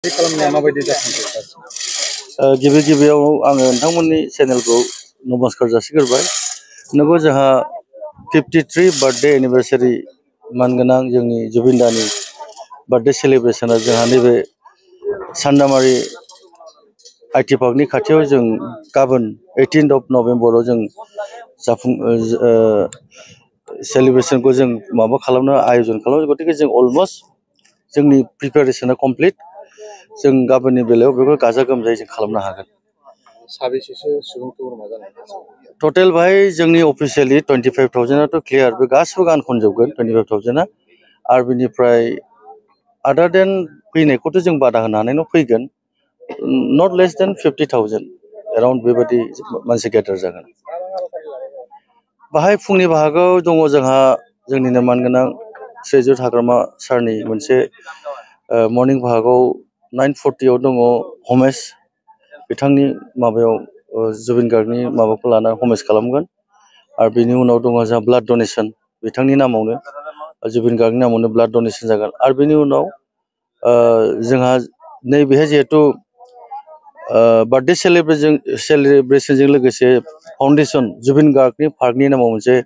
गिबि गिबियाव आङो नोंथांमोननि चेनेलखौ नमस्कार जासिग्रोबाय। नंगौ जोंहा 53 बार्थडे एनिभार्सारि मानगोनां जोंनि जुबिन दानि बार्थडे सेलिब्रेसना जोंहा नैबे सान्दामारि आइटि पार्कनि खाथियाव जों गाबोन 18 नभेम्बराव जों सेलिब्रेसनखौ जों खालामनो आयोजन खालामो। गतिके जों अलमस्ट जोंनि प्रिपेरेसना कमप्लिट। जों गाबोननि बेलायाव बेखौ गाजा गोमजायै जों खालामनो हागोन। साबेसेसो सुबुंफोर जानाय टटेल बाहाय जोंनि अफिसियेलि 25,000 क्लियार। बे गासिबो गान खनजोबगोन 25,000 आरो बिनिफ्राय आदार देन फैनायखौथ' जों बादा होनो हानाय नङा, फैगोन नट लेस देन 50,000 एराउन्ड बेबायदि मानसि गेदार जागोन। बाहाय फुंनि बाहागोआव दङ जोंहा जोंनिनो मानगोनां श्रीजुत हाग्रामा सारनि मोनसे मर्निं बाहागोआव 9:40 दङ हमेस बिथांनि माबायाव जुबिन गार्गनि माबाखौ लाना हमेस खालामगोन। आरो बेनि उनाव दङ जोंहा ब्लाड डनेसन बिथांनि नामावनो जुबिन गार्गनि नामावनो ब्लाड डनेसन जागोन। आरो बेनि उनाव जोंहा नैबेहाय जिहेथु बार्थडे सेलिब्रेसनजों लोगोसे फाउन्डेसन जुबिन गार्गनि पार्कनि नामाव मोनसे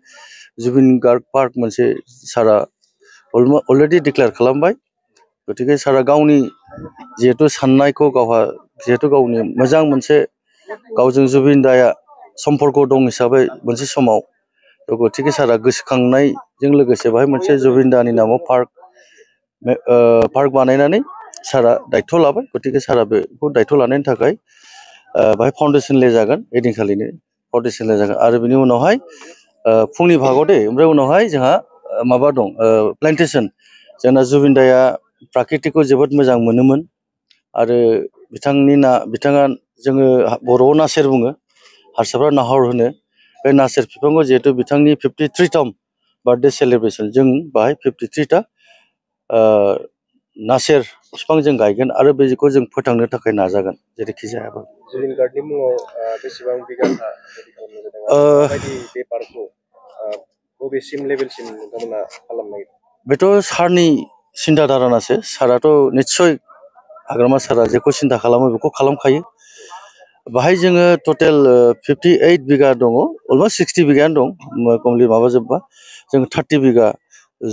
जुबिन गार्ग पार्क मोनसे सारा अलरेडि डिक्लेयार खालामबाय। गतिके सारा गावनि जिहेतु साननायखौ गावहा जिहेतु गावनि मोजां मोनसे गावजों जुबिन दाया सम्पर्क दं हिसाबै मोनसे समाव, गतिके सारा गोसोखांनायजों लोगोसे बाहाय मोनसे जुबिन दानि नामाव पार्क बानायनानै सारा दायथ' लाबाय। गतिके सारा बेखौ दायथ' लानायनि थाखाय बाहाय फाउन्डेसन ले जागोन, ओइदिनखालिनो फाउन्डेसन ले जागोन। आरो बिनि उनावहाय फुंनि भागाव ओमफ्राय उनावहाय जोंहा माबा दं प्लेन्टेसन। जोंना जुबिन दाया प्राकृतिकखौ जोबोद मोजां मोनोमोन आरो बिथाङा जोङो बर'आव नासेर बुङो, हारसाफ्रा नाहर होनो। बे नासेर बिफांखौ जिहेतु बिथांनि 53तम बार्थडे सेलिब्रेसन जों बाहाय 53टा नासेर बिफां जों गायगोन आरो बेखौ जों फोथांनो थाखाय नाजागोन जेरैखि जायाबो। जुबिन गार्गनि मुङाव बेसेबां बिगा माबायदि बे पार्कखौ बबेसिम लेभेलसिम नोंथांमोना खालामनो नागिरदों? बेथ' सारनि सिन्था धारणासो। साराथ' निस्सय हाग्रामा सारा जेखौ सिन्था खालामो बेखौ खालामखायो। बाहाय जोङो टटेल 58 बिगा दङ, अलमस्ट 60 बिगायानो दं कमप्लिट माबाजोबबा। जों 30 बिगा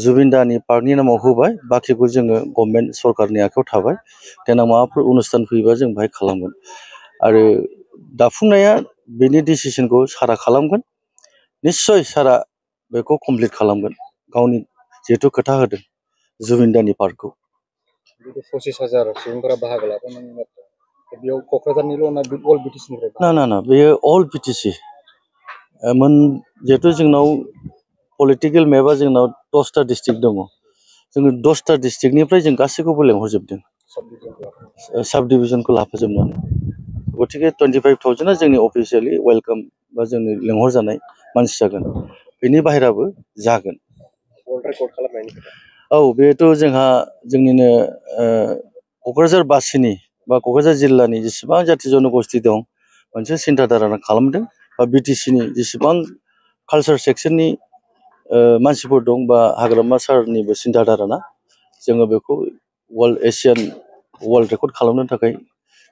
जुबिन दानि पार्कनि नामाव होबाय, बाखिखौ जोङो गभर्नमेन्ट सरकारनि आखायाव थाबाय। देनां माबाफोर अनुस्थान फैयोबा जों बाहाय खालामगोन आरो दाफुंनाया बेनि डिसिसनखौ सारा खालामगोन। निस्सय सारा बेखौ कमप्लिट खालामगोन, गावनि जिहेतु खोथा होदों जुबिन दानि पार्कखौ। 25,000 सुबुंफोरा बाहागो लाफैनायनि बाथ्रा, बेयाव क'क्राझारनिल' ना अल बिटिसिनिफ्राय? ना बेयो अल बिटिसि। जिहेतु जोंनाव पलिटिकेल मेपआ जोंनाव 10टा डिस्ट्रिक्ट दङ। जोङो 10टा डिस्ट्रिक्टनिफ्राय जों गासैखौबो लेंहरजोबदों, साब डिभिजनखौ लाफाजोबनानै। गतिके 25,000 जोंनि अफिसियेलि वेलकाम बा जोंनि लेंहरजानाय मानसि जागोन। बेनि बाहेराबो जागोन। औ, बेथ' जोंहा जोंनिनो क'क्राझार बासिनि बा क'क्राझार जिल्लानि जेसेबां जाथि जनगोष्ठि दं मोनसे सिन्था धारना खालामदों, बा बिटिसिनि जेसेबां कालचार सेक्सननि मानसिफोर दं बा हाग्रामा सारनिबो सिन्था धारना, जोङो बेखौ एसियान वर्ल्ड रेकर्ड खालामनो थाखाय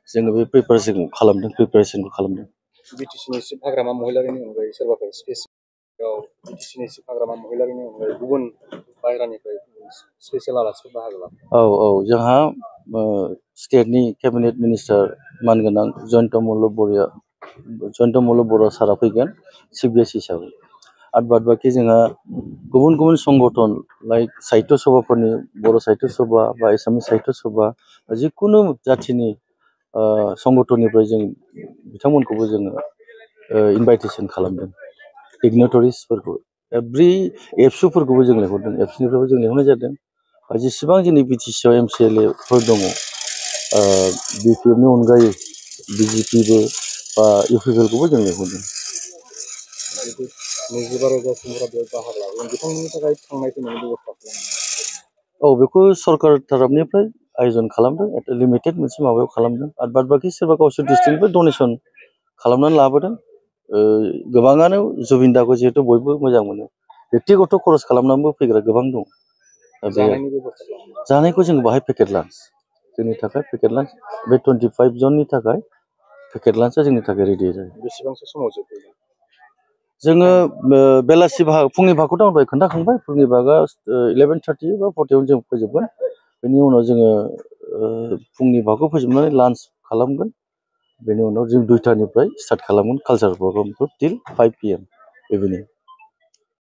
जोङो बे प्रिपारेसनखौ खालामदों। बिटिसिनि सिप हाग्रामा महिलारिनि अनगायै सोरबाफोर बिटिसिनि सिप हाग्रामा महिलारिनि अनगायै गुबुन बाहेरानिफ्राय स्पेसियेल आलासिफोर बाहागो लादों? औ, जोंहा स्टेटनि केबिनेट मिनिस्टार मानगोनां जयन्त मल्ल बरुवा सारा फैगोन चिफ गेस्ट हिसाबै। आरो बाद बाखि जोंहा गुबुन गुबुन संगठन लाइक साहित्य सभाफोरनि बर' साहित्य सभा बा एसामिस साहित्य सभा जिखुनु जाथिनि संगठननिफ्राय जों बिथांमोनखौबो जोङो इनभाइटेसन खालामदों। डिगनिटरिसफोरखौ एभ्रि एबसुफोरखौबो जों लेंहरदों, एबसुनिफ्रायबो जों लेंहरनाय जादों। जेसेबां जोंनि बिटिसिआव MCLAफोर दङ, बिपिएफनि अनगायै बिजेपिबो बा इउपिपिएलखौबो जों लेंहरदों। 25,000 सुबुंफोरा बेयाव बाहागो लागोन, बिथांमोननि थाखाय थांनाय फैनायनि बेब'स्था खालामदों? औ, बेखौ सरकार तरफनिफ्राय आयोजन खालामदों, लिमिटेड मोनसे माबायाव खालामदों। आरो बाद बाखि सोरबा गावसोर डिस्ट्रिक्टनिफ्राय डनेसन खालामनानै लाबोदों। गोबाङानो जुबिन दाखौ जिहेतु बयबो मोजां मोनो, बेक्तिगत खरस खालामनानैबो फैग्रा गोबां दं। जानायखौ जों बाहाय पेकेट लान्स जोंनि थाखाय पेकेट लान्च बे 25 जननि थाखाय पेकेट लान्चआ जोंनि थाखाय रेडि जायो। बेसेबांसो समाव जोबहैगोन? जोङो बेलासि बाहाग फुंनि भागखौथ' आं दहाय खोन्थाखांबाय। फुंनि भागआ 11:30 बा 40 जों फोजोबगोन। बेनि उनाव जोङो फुंनि भागखौ फोजोबनानै लान्च खालामगोन। बेनि उनाव जों 2टानिफ्राय स्टार्ट खालामगोन कालचार प्रग्रामखौ टिल 5 PM इभिनिं।